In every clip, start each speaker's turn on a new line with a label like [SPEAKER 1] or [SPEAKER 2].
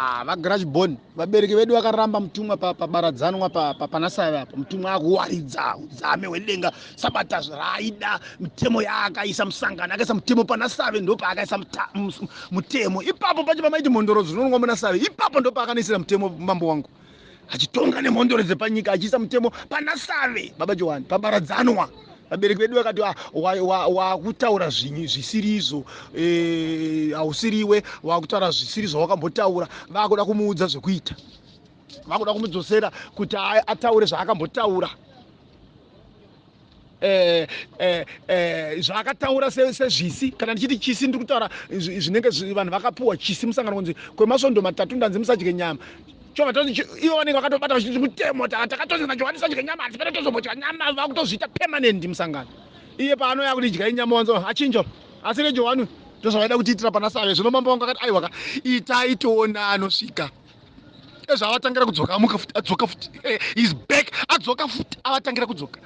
[SPEAKER 1] Ah, vagrashbon vabereki vedu vakaramba mutumwa pabaradzanwa panasave apa. Mutumwa akuwaridza udzame hwedenga, sabata raaida, mitemo yaakaisa musangano, akaisa mutemo panasave, ndopaakaisa mutemo ipapo. Pacho pamaiti mhondoro dzinonwa munasave, ipapo ndopaakanoisira mutemo. Mambo wangu achitonga nemhondoro dzepanyika, achiisa mutemo panasave. Baba Johani, pabaradzanwa vabereki vedu vakati wakutaura zvisiri izvo, hausiriwe wakutaura zvisiri zvawakambotaura. Vakuda kumuudza zvekuita, vakuda kumudzosera kuti ataure zvaakambotaura, zvaakataura sezvisi. Kana ndichiti chisi, ndiri kutaura zvinenge vanhu vakapuwa chisi musangano, kunzi kwemasvondo 3 ndanzi musadye nyama. Chobva toti ivo vanenge vakatobata vachiti mutemo takatonzi naJohani sadye nyama, hatipere tozombodya nyama. Vakutozviita permanent musangano. Iye paanouya kuti dyai nyama, wanzo achinja asi reJohani. Ndozvavaida kutiitira pana Save. Zvino mambo wangu akati, "Aiwaka, itai toona anosvika." Ezvaavatangira kudzoka, amuka futi, adzoka futi, is back, adzoka futi, avatangira kudzoka.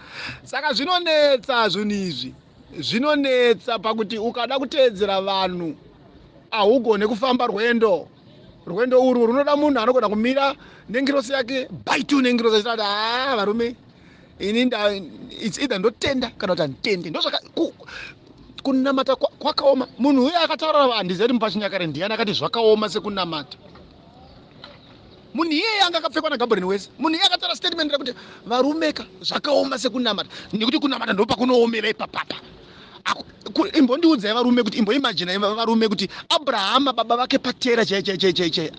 [SPEAKER 1] Saka zvinonetsa zvinhu izvi, zvinonetsa pakuti ukada kuteedzera vanhu haugone kufamba rwendo. Rwendo urwu runoda munhu anogona kumira nengirosi yake by two, nengirosi achiti, "Haa varume, ini it's either ndotenda kana kuti handitendi." Ndozvaka kunamata kwakaoma. Munhu uye akataura, handizivi kuti mupachinyakare ndiani akati zvakaoma sekunamata. Munhu iyeye anga akapfekwa naGabriel wese. Munhu iye akataura statement rekuti varumeka zvakaoma sekunamata, nekuti kunamata ndopakunoomera ipapapa. Imbondiudzai varume kuti, imboimajinai varume kuti Abrahama, baba vake Patera, chai chai chai chai chai,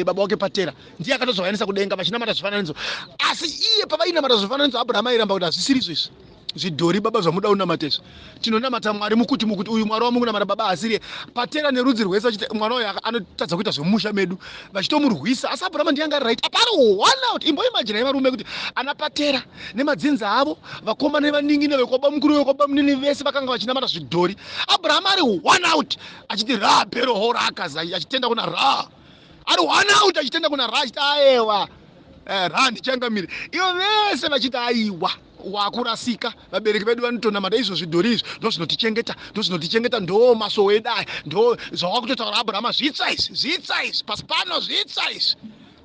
[SPEAKER 1] baba wake Patera ndiye akatozovaendesa kudenga vachinamata zvifananidzo. Asi iye pavainamata zvifananidzo, Abrahama airamba kuti hazvisiri izvo izvi zvidhori baba zvamuda kunamata izvi, tinonamata Mwari mukuti mukuti. Uyu Mwari wamukunamata baba asiriye. Patera nerudzi rwese vachiti mwana uyu anotadza kuita zvemusha medu, vachitomurwisa, asi Abrahama ndiye anga ari right apari one out. Imboimajinai varume kuti ana Patera nemadzinza avo, vakomana nevanin'ina, vekwaba mukuru, vekwaba munini, vese vakanga vachinamata zvidhori. Abrahama ari one out achiti Ra perohorakaza, achitenda kuna Ra, ari one out achitenda kuna Ra, achiti aewa, Ra ndichangamire. Ivo vese vachiti aiwa, wakurasika, vabereki vedu vanotonamata izvo zvidhori izvi, ndo zvinotichengeta, ndo zvinotichengeta, ndo masowo edu aya, ndo zvawakutotaura Abrahama, zvitsva izvi, zvitsva izvi pasi pano, zvitsva izvi.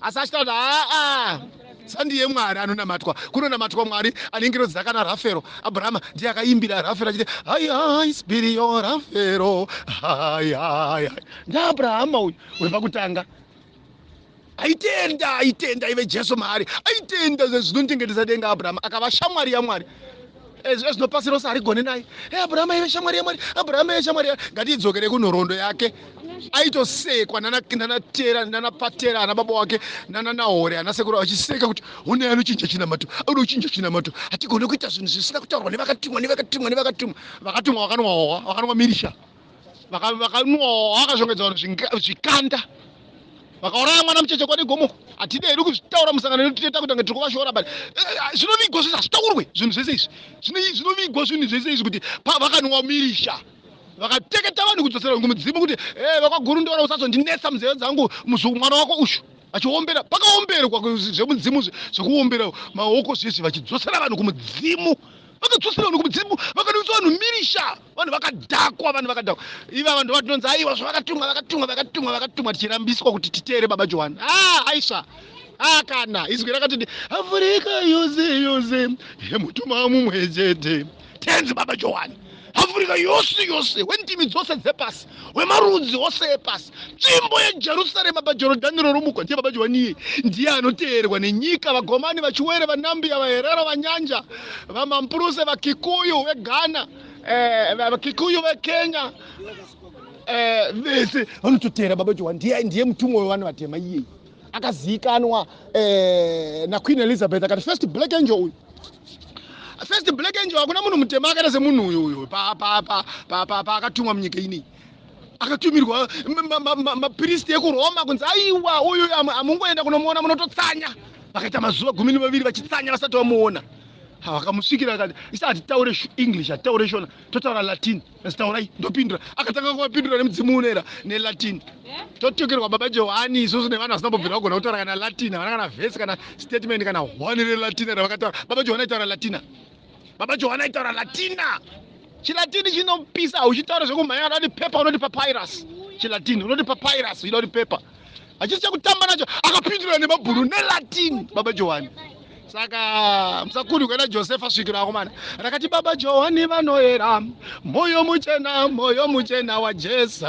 [SPEAKER 1] Asi achitaura kuti aa, sandiye Mwari anonamatwa, kunonamatwa Mwari ane ngirozi dzakana Rafero. Abrahama ndiye akaimbira Rafero achiti hai hai spirio Rafero hai hai hai. NdaAbrahama uyu wepakutanga aitenda, aitenda ive Jesu maari, aitenda zvinochengetesa denga. Abrahama akava shamwari yaMwari. Ezvino pasi rose harigone naye. Abrahama ive shamwari yaMwari, Abrahama ive shamwari. Ngatiidzokere kunhoroondo yake. Aitosekwa nanaTera, nanaPatera, ana baba wake, nanaNahore, ana sekuru, vachiseka kuti honai anochinja chinamato, anoda kuchinja chinamato, hatigone kuita zvinhu zvisina kutaurwa nevakatumwa, nevakatumwa, nevakatumwa. Vakatumwa vakanwa hohwa, vakanwa mirisha, vakanwa hohwa, vakashongedza vanhu zvikanda, vakauraya mwana mucheche kwadi gomo. Hatidi hedu kuzvitaura musangano yedu, tinoita kuti ange tiri kuvashora, but zvinovigwa zvese, hazvitaurwe zvinhu zvese izvi. Zvinovigwa zvinhu zvese izvi kuti vakanwa mirisha, vakateketa vanhu kudzosera kumudzimu kuti vakaGurundora, usazondinetsa munzeve dzangu, mwana wako ushu. Vachiombera, pakaomberwa zvemudzimu, zvekuombera maoko zvizvi, vachidzosera vanhu kumudzimu. Vakadzosera vanhu kumudzimu, vakanwisa vanhu mirisha, vanhu vakadhakwa, vanhu vakadhakwa. Iva vanhu vatinonzi aiwa, zvavakatumwa, vakatumwa, vakatumwa, vakatumwa, tichirambiswa kuti titeere baba Johani. Ah, aisva, ah, kana izwi rakatiti Afrika yose yose yemutumwa mumwe chete, tenzi baba Johani, Afrika yose yose, wendimi dzose dzepasi, wemarudzi ose epasi, tsvimbo yeJerusarema paJorodhani rorumuko, ndiye baba Johani. Iye ndiye anoteerwa nenyika, vaGomani, vaChiwere, vaNambia, vaHerero, vaNyanja, vaMampuruse, vaKikuyu veGhana, vaKikuyu veKenya, vese vanototeera baba Johani. Ndiye mutumwa wevanhu vatema. Iyei akazivikanwa naQueen Elizabeth, akati first black angel uyu, first black angel. Hakuna munhu mutema akaita semunhu uyu. Uyu paakatumwa munyika inei, akatumirwa mapristi ekuRoma kunzi aiwa, uyu hamungoenda kunomuona, munototsanya. Vakaita mazuva 12 vachitsanya vasati vamuona. Vakamusvikira akati, "Isi hatitaure English, hatitaure Shona, totaura Latin." Taurai, ndopindura. Akatanga kuvapindura nemudzimu unoera neLatin. Totumirwa baba Johani isusu nevanhu vasina mbobvira vagona kutaura kana Latin. Havana kana vhesi, kana statement, kana one reLatina ravakataura. Baba Johani aitaura Latina, baba Johani aitaura Latina. Chilatini chinopisa, hauchitaura zvekumhanya. Kana kuti pepa, unoti papyrus. Chilatini unoti papyrus, uchida kuti pepa. Hachisi chekutamba nacho. Akapindura nemabhunu neLatin baba Johani. Saka musakundwe naJosefa svikiro akomana rakati baba Johani vanoera moyo muchena, moyo muchena waJesu.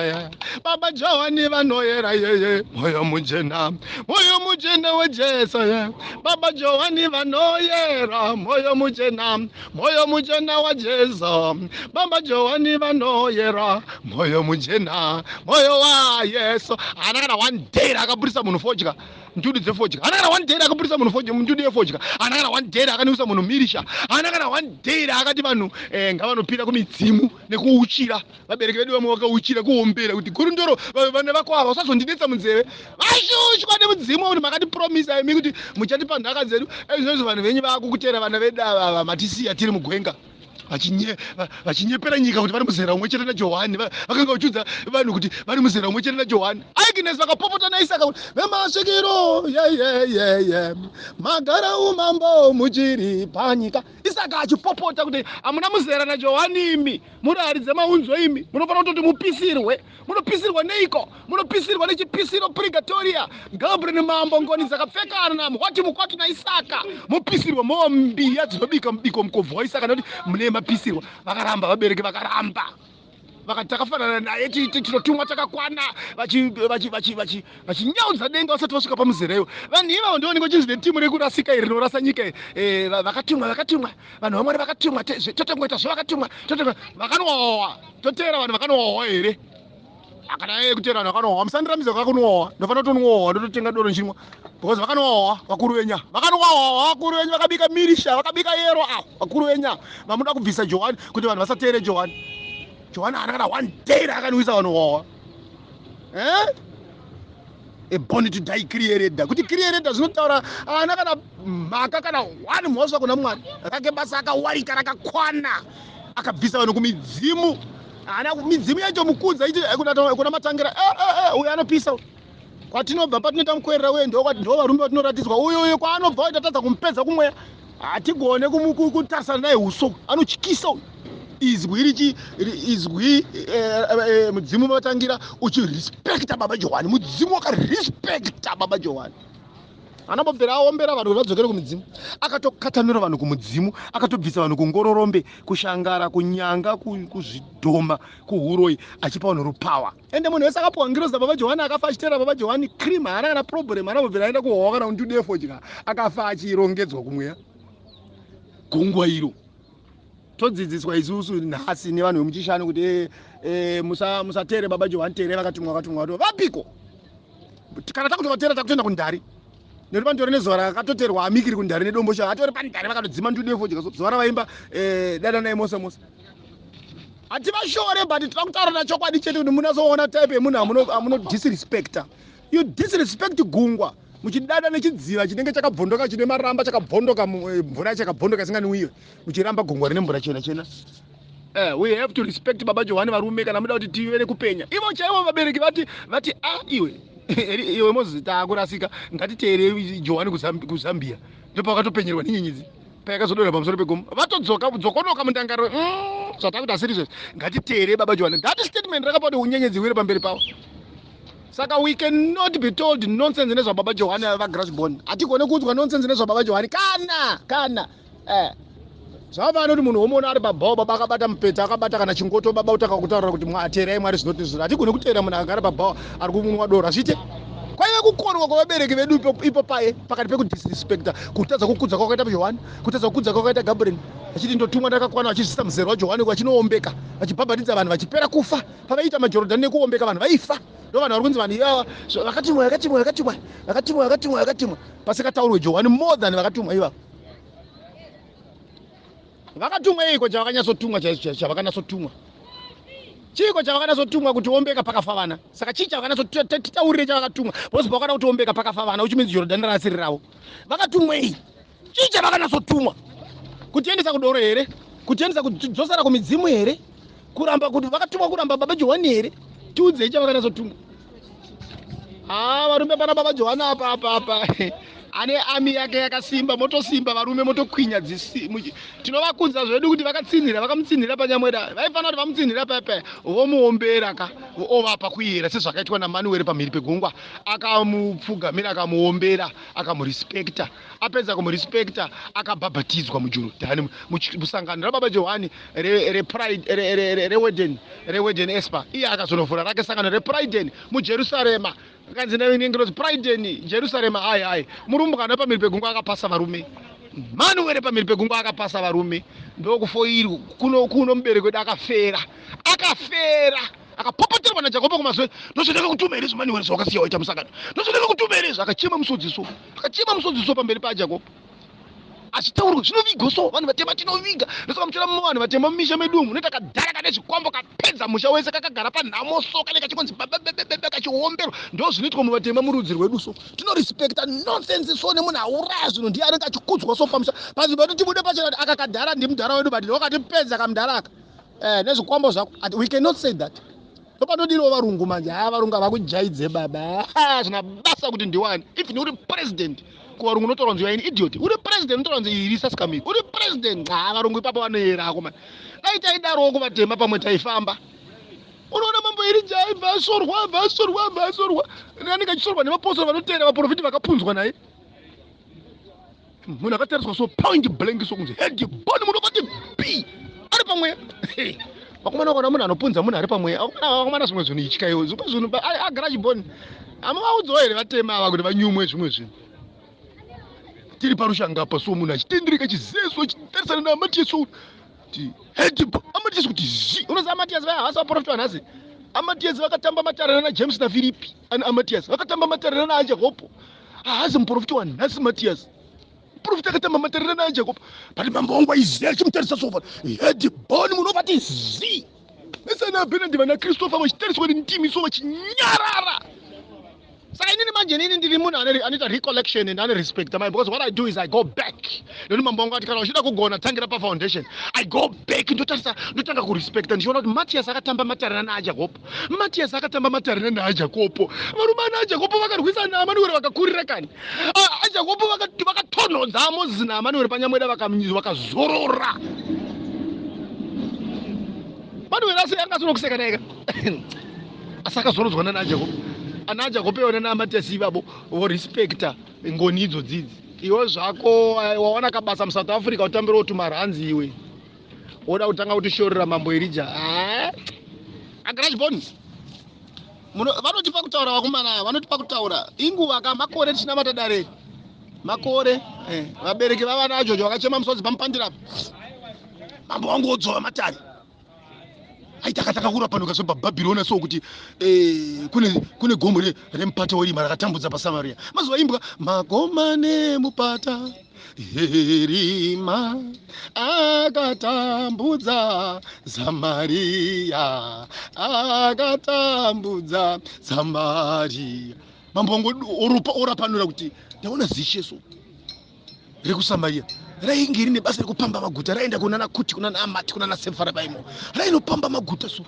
[SPEAKER 1] Baba Johani vanoera yeye, moyo muchena, moyo muchena waJesu. Baba Johani vanoyera moyo muchena, moyo muchena waJesu. Baba Johani vanoyera moyo muchena, moyo waYesu. Haana kana one day raakabudisa munhu fodya, ndudu dzefodya. Haana kana one day raakabudisa munhu fodya, ndudu yefodya. Haana kana one day raakanwisa munhu mirisha. Haana kana one day raakati vanhu ngavanopira kumidzimu nekuuchira. Vabereki vedu vamwe vakauchira kuombera kuti gurundoro vana vako ava usazondinetsa munzeve. Vashushwa nemudzimu kuti makatipromisa imi kuti muchatipa nhaka dzedu. Izvozvo vanhu venyu vaakukutera vana vedu ava matisiya tiri mugwenga. Vachinyepera nyika kuti vari muzera umwe chete naJohani. Vakanga vachiudza vanhu kuti vari muzera umwe chete naJohani. Agnes vakapopota naIsaka kuti vemasvikiro yeyeyeye magara umambo muchiri panyika. Isaka achipopota kuti hamuna muzera naJohani imi, muri hari dzemaunzo imi, munofanira kutoti mupisirwe. Munopisirwa neiko? Munopisirwa nechipisiro purgatoria. Gabriel mambo ngoni dzakapfekana naMwati mukwati naIsaka. Mupisirwa mova mbiya dzinobika mubiko mukobvu waIsaka nekuti mune mapisirwa. Vakaramba vabereki vakaramba. Vakati takafanana naye tinotumwa takakwana, vachinyaudza denga vasati vasvika pamuzera iwo. Vanhu ivavo ndivo vanenge vachinzi netimu rekurasika iri rinorasa nyika iri. Vakatumwa, vakatumwa vanhu vaMwari vakatumwa, totongoita zvavakatumwa, vakanwawa. Toteera vanhu vakanwawa here? Kana iye kuteera vanhu vakanwawa, musandirambiza vakanwawa. Ndofanira kutonwawa, ndototenga doro nchinwa because vakanwawa vakuru venya, vakanwawa vakuru venyu, vakabika mirisha, vakabika yero. Avo vakuru venya vamuda kubvisa Johani kuti vanhu vasateere Johani. Johani haana kana one day raakanwisa vanhu wawa. A born to die creator, kuti creator zvinotaura haana kana mhaka kana one mhosva kuna Mwari. Rake basa akawarika rakakwana, akabvisa vanhu kumidzimu. Haana midzimu yacho mukudza iti kuna matangira uyu anopisa kwatinobva patinoita mukwerera uye ndo varume vatinoratidzwa uyu uyu kwaanobva uyu tatadza kumupedza kumweya, hatigone kutarisana naye uso, anotyisa uyu. Izwi richi izwi mudzimu vatangira uchirespekta baba Johani. Mudzimu wakarespekta baba Johani. Anambobvira aombera vanhu kuti vadzokere kumidzimu. Akatokatanura vanhu kumudzimu, akatobvisa vanhu kungororombe, kushangara, kunyanga, kuzvidhoma, kuhuroi, achipa vanhu rupawa. Ende munhu wese akapiwa ngirozi baba Johani akafa achiteera baba Johani cream, haana kana problem. Anambobvira aenda kuhowa kana kundudu yefodya, akafa achirongedzwa kumweya. Gungwa iro todzidziswa isusu nhasi nevanhu vemuchishanu kuti musateere baba Johani, teere vakatumwa, vakatumwa vapiko. Kana takutovatera takutoenda kundari nekuti panotori nezuva rakatoterwa amikiri kundari nedombo sha atori pandari vakatodzima ndudu yefodya zuva ravaimba dadanai mose mose. Hativashore, but tinoda kutaura nachokwadi chete kuti munazoona type yemunhu amuno disrespecta. You disrespect gungwa muchidada nechidziva chinenge chakabvondoka, chine maramba, chakabvondoka, mvura chakabvondoka isinganwiwe, muchiramba gungwa rine mvura chena chena. We have to respect baba Johani varume kana muda kuti tive nekupenya. Ivo chaivo vabereki vati vati a iwe iwe Moses taakurasika, ngatiteere Johani kuZambia. Ndopavakatopenyerwa nenyenyedzi payakazodonha pamusoro pegomo, vatodzoka dzokonoka mundangariro, zvatakuti asiri izvozvi, ngatiteere baba Johani. That statement rakapa kuti unyenyedzi iwire pamberi pavo. Saka we cannot be told nonsense nezvababa Johani vaGrashbon. Hatigone kuudzwa nonsense nezvababa Johani kana zvava kuti munhu womuona ari pabhawa baba akabata mupeta, akabata kana chingoto baba, utanga kutaura kuti teerai Mwari zvinoti zvino. Hatigone kuteera munhu akagara pabhawa ari kumwa doro, hazviite. Kwaive kukonwa kwavabereki vedu ipo paye pakati pekudisrespecta, kutadza kukudza kwakaita Johani, kutadza kukudza kwakaita Gabriel, vachiti ndotumwa ndakakwana, vachizvisa muzero waJohani, vachinoombeka, vachibhabhatidza vanhu vachipera kufa. Pavaiita maJorodhani nekuombeka vanhu vaifa. Ndo vanhu vari kunzi vanhu ivava vakatumwa, vakatumwa, vakatumwa, vakatumwa, vakatumwa, vakatumwa, pasingataurwe Johani more than vakatumwa ivavo. Vakatumwa iko chavakanyatsotumwa chaizvo, chavakanyatsotumwa chiiko chavakanyatsotumwa? Kuti ombeka pakafa vana. Saka chii chavakanyatso? Titaurire chavakatumwa, because pakada kuti ombeka pakafa vana, which means Jorodhani rasiri ravo. Vakatumwei? Chii chavakanyatsotumwa? Kutiendesa kudoro here? Kutiendesa kudzosera kumidzimu here? Kuramba kuti vakatumwa kuramba baba Johani here? Tiudzei chavakanyatsotumwa. Ha, varume, pana baba Johani apa apa apa. Ane ami yake yakasimba, motosimba varume, motokwinya dzisi. Tinovakudza zvedu kuti vakatsinhira, vakamutsinhira panyamweda. Vaifanira kuti vamutsinhira paya vomuombera ka, ovapa kuyera sezvakaitwa naManueri pamhiri pegungwa. Akamupfugamira, akamuombera, akamurespekta. Apedza kumurespekta, akabhabhatidzwa muJorodhani musangano rababa Johani reWeden, reWeden Espa. Iye akazonovhura rake sangano rePriden muJerusarema. Kanzi nengirozi, Priden Jerusarema. Hai hai, murumbwana pamhiri pegungwa akapasa varume. Manuere pamhiri pegungwa akapasa varume. Ndokufoirwa kuno kuno mubereki wedu akafera, akafera, akapopoterwa naJakobo kumazuva. "Ndozvandakakutuma here izvo, Manuere, zvawakasiya waita musangano? Ndozvandakakutuma here izvo?" Akachema musodziso, akachema musodziso pamberi paJakobo achitaurwa. Zvinovigwa so, vanhu vatema tinoviga. Ndosaka muchiona mumwe vanhu vatema mumisha medu umu unoita kadhara kane zvikwambo, kapedza musha wese, kakagara panhamo so, kane kachikonzi bababebebe, kachiomberwa. Ndo zvinoitwa muvatema murudzi rwedu. So tinorespekta nonsense so, nemunhu auraya zvinhu ndiye anenge achikudzwa so pamusha. Panzvimbo yedu tibude pachena kuti aka kadhara ndimudhara wedu, but wakatipedza kamudhara aka nezvikwambo zvako. We cannot say that. Ndopanodiriwo varungu manje. Ha, varungu havakujaidze baba. Zvina basa kuti ndiwani. Even uri president, kuvarungu unotaura kunzi yaini idiot. Uri president, unotaura kunzi iri saskamiri. Uri president, ha, varungu ipapo vanoyerako mani. Dai taidarowo kuvatema, pamwe taifamba. Unoona mambo Erija aibva asorwa, abva asorwa, abva asorwa. Anenge achisorwa nemapostori vanoteera vaprofiti vakapunzwa naye. Munhu akatariswa so point blank so, kunzi head bone, munobati b ari pamweya. Vakomana, vakaona munhu anopunza munhu ari pamweya. Vakomana, zvimwe zvinhu ityaiwo, zvimwe zvinhu agara chiboni. Hamuvaudzawo here vatema ava kuti vanyumwe zvimwe zvinhu? Tiri parushanga apa so, munhu achitendereka chizeso, achitarisana naAmatieso kuti head Amatieso kuti zi. Unoziva Amatias vaya havasi vaprofita vanhasi. Amatias vakatamba matarana naJames naFiripi. Ana Amatias vakatamba matarana naaJakobo. Haazi muprofita wanhasi Matias. Muprofita akatamba matarana naaJakobo, but mambo wangu aiziva achimutarisa sofa, head bone, munobati zi. Vese Benard, vana Christopher vachitariswa nendimi so, vachinyarara. Saka inini manje, inini ndiri munhu anoita recollection and ane respect mai, because what I do is I go back, nekuti mambo wangu ati kana uchida kugona, tangira pafoundation. I go back, ndotarisa, ndotanga kurespekta, ndichiona kuti Matias akatamba matarana naaJakobo. Matias akatamba matarana naaJakobo. Varume ana aJakobo vakarwisa naAmanueri, vakakurira kani. AJakobo vakatonhodza aMozisi naAmanueri panyamweda, vakazorora. Manueri asi anga asina kuseka naye, asi akazorodzwa nana aJakobo. Ana aJakobo iona naAmatiasi ivavo vorespekta ngoni idzo dzidzi. Iwe zvako wawana kabasa muSouth Africa, utambirawo tumaranzi, iwe woda kutanga kutishorera mambo Erija. Agrashbon vanotipa kutaura vakomana ava, vanotipa kutaura. Inguva ka, makore tichinamata dare, makore. Vabereki vavana aJojo vakachema musodzi pamupandirapo. Mambo wangu wodzova matare aiti akatanga kurapanuka zvebhabhirona so, kuti kune gomo remupata werima rakatambudza paSamaria. Mazuva imbwa magoma nemupata erima akatambudza Samaria, akatambudza Samaria. Mambo wangu orapanura kuti ndaona zisheso rekuSamaria rainge rine basa rekupamba maguta. Raenda kunana Kuti, kunana Amati, kunana Sefaravaimo, rainopamba maguta. So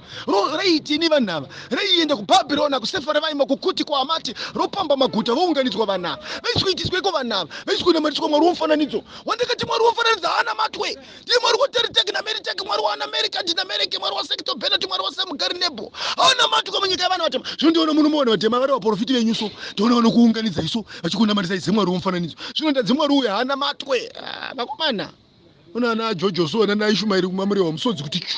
[SPEAKER 1] raiitini vanhu ava? Raienda kuBhabhirona, kuSefaravaimo, kuKuti, kuAmati, ropamba maguta. Vounganidzwa vanhu ava. Vaisikuitisweko vanhu ava? Vaisikunamatiswa mwari womufananidzo wandakati mwari womufananidzo haana matwe. Ndiye mwari waTeriteki naMeriteki, mwari waanamerika ndinamereki, mwari waSekito Benati, mwari waSemugari Nebo. Haana matwe munyika yevanhu vatema. Zvino ndiona muno muvanhu vatema vari vaprofiti venyu so, ndiona vanokuunganidza iso vachikunamatisa izemwari womufananidzo. Zvino ndadzi mwari uyu haana matwe. Ah, vakomana, una ana Jojo so, ana Ishumairi kumamurewa musodzi kuti chu.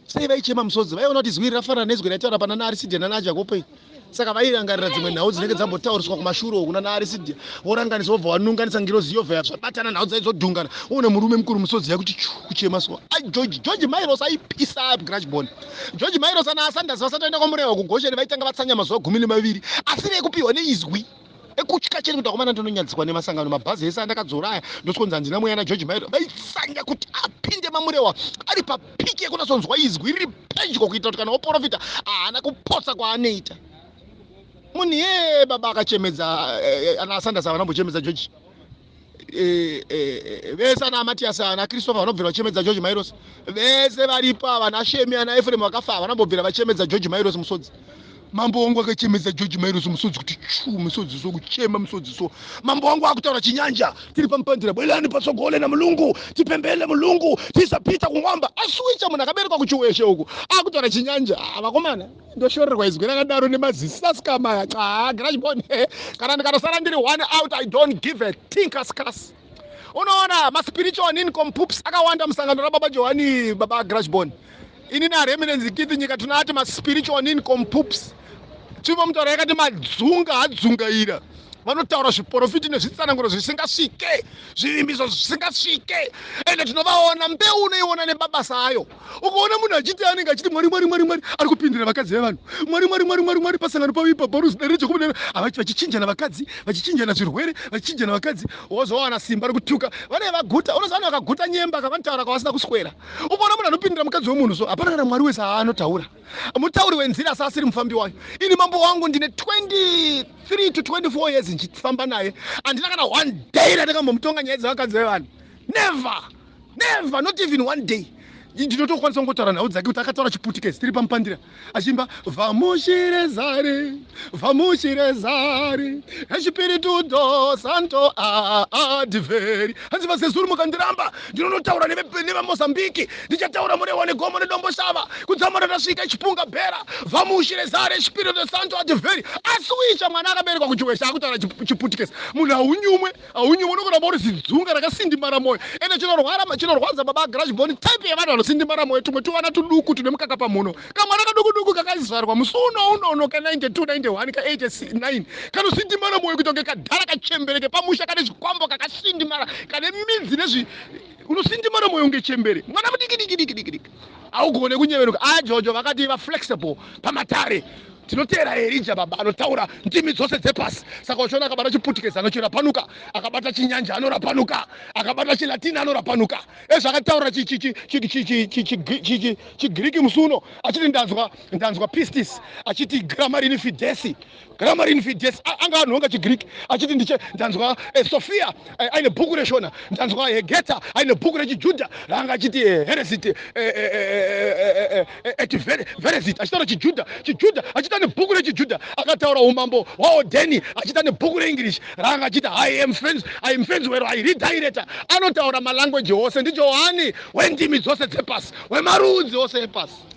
[SPEAKER 1] Sei vaichema musodzi? Vaiona kuti izwi iri rafanana nezwi raitaura pana naArisidhia nanaJakobo. Saka vairangarira dzimwe nhau dzinenge dzambotauriswa kumashure uku nanaArisidhia, voranganisa, vobva vanunganisa, ngirozi yobva zvabatana, nhau dzaizodhungana. Uone murume mukuru musodzi yakuti chu, kuchema so. George, George Mairos aipisa grashbon. George Mairos ana Asanders vasati vaenda kwaMurewa kuGosheni, vaitanga vatsanya mazuva 12, asi vekupiwa neizwi ekutya chete kuti akomana, ndinonyadziswa nemasangano, mabhazi ese andakadzora aya, ndoskonzi handina mweya. NaGeorge Mairo vaitsanya kuti apinde maMurewa ari papiki yekunatsonzwa izwi riri pedyo, kuitira kuti kana woprofita haana kupotsa kwaanoita. Munhu ye baba akachemedza ana Sanders avanambochemedza George. Vese ana Matias, ana Christopher vanobvira vachemedza George Mairos. Vese varipo ava, ana Shemi, ana Efrem vakafa, vanambobvira vachemedza George Mairos musodzi. Mambo wangu akachemedza George Mairosi musodzi kuti chu, musodzi so, kuchema musodzi so. Mambo wangu akutaura Chinyanja tiri pamupandira, bwelani patsogole na Mulungu, tipembele Mulungu, tisapita kumwamba. Aswicha munhu akaberekwa kuChiweshe uku akutaura Chinyanja. Ah, vakomana, ndoshorerwa izwi rakadaro nemazisaskama. Ah, grashbon, kana ndikanosara ndiri one out, I don't give a tinker's cas. Unoona maspiritual nincompoops akawanda musangano rababa Johani, baba Grashbon. Ini naReminence Kiti Nyika tinati maspiritual nincompoops. Tsvimbo mutauro yakati madzunga adzungaira, vanotaura zviprofiti nezvitsananguro zvisingasvike, zvivimbiso zvisingasvike. Ende tinovaona, mbeu unoiona nemabasa ayo. Ukaona munhu achiti anenge achiti Mwari, Mwari, Mwari, Mwari, ari kupindira vakadzi vevanhu, Mwari, Mwari, Mwari, Mwari, Mwari, pasangano pavo ipapo dare Jakobo, vachichinjana vakadzi, vachichinjana zvirwere, vachichinjana vakadzi, wozowana simba rekutuka. Vanenge vaguta. Unoziva vanhu vakaguta nyemba kavanotaura kwavasina kuswera. Ukaona munhu anopindira mukadzi wemunhu so, hapana kana Mwari wese aanotaura. Mutauri wenzira asi asiri mufambi wayo. Ini mambo wangu ndine 23 to 24 years ndichifamba naye, handina kana one day randakambomutonga nyaya dzevakadzi vevanhu. Never, never, not even one day. Ndinotokwanisa kungotaura nhau dzake kuti akataura Chiputukezi tiri pamupandira achiimba "Vamos rezar, vamos rezar, Espírito do Santo adveri". Hanzi, "Vazezuru, mukandiramba ndinonotaura nevaMozambiki, ndichataura Murewa negomo neDomboshava, kudzamara ndasvika Chipunga Bhera. Vamos rezar, Espírito do Santo adveri." Asiwicha mwana akaberekwa kuChiwesha akutaura Chiputukezi. Munhu haunyumwe, haunyumwe, unokuramba uri zidzunga rakasindimara mwoyo. Ende chinorwadza, baba Grashbon, type yevanhu vanosindimara mwoyo tumwe tuvana tuduku tune mukaka pamhuno, kamwana kaduku duku kakazvarwa musi uno unono ka92 91 ka89, kanosindimara mwoyo kuita kunge kadhara kachembereke pamusha kane zvikwambo, kakasindimara, kane midzi nezvi. Unosindimara mwoyo unge chembere, mwana mudiki diki diki diki diki, haugone kunyevenuka. Ajojo vakati vaflexible pamatare. Tinoteera Erija, baba, anotaura ndimi dzose dzepasi. Saka uchiona akabata Chiputukezi anochirapanuka, akabata Chinyanja anorapanuka, akabata Chilatini anorapanuka. Ezvo akataura Chigiriki musi uno achiti ndanzwa pistis, achiti gramarini fidesi, gramarini fidesi. Anga anhonga Chigiriki achiti ndiche ndanzwa Sofia aine bhuku reShona, ndanzwa Hegeta aine bhuku rechiJudha raanga achiti heresit et veresit, achitaura Chijudha, Chijudha, achiita nebhuku rechiJudha. Akataura umambo hwaOdheni achiita nebhuku reEnglish raanga achiti "I am friends, I am friends where I redirect." Anotaura malanguage ose. NdiJohani wendimi dzose dzepasi, wemarudzi ose epasi.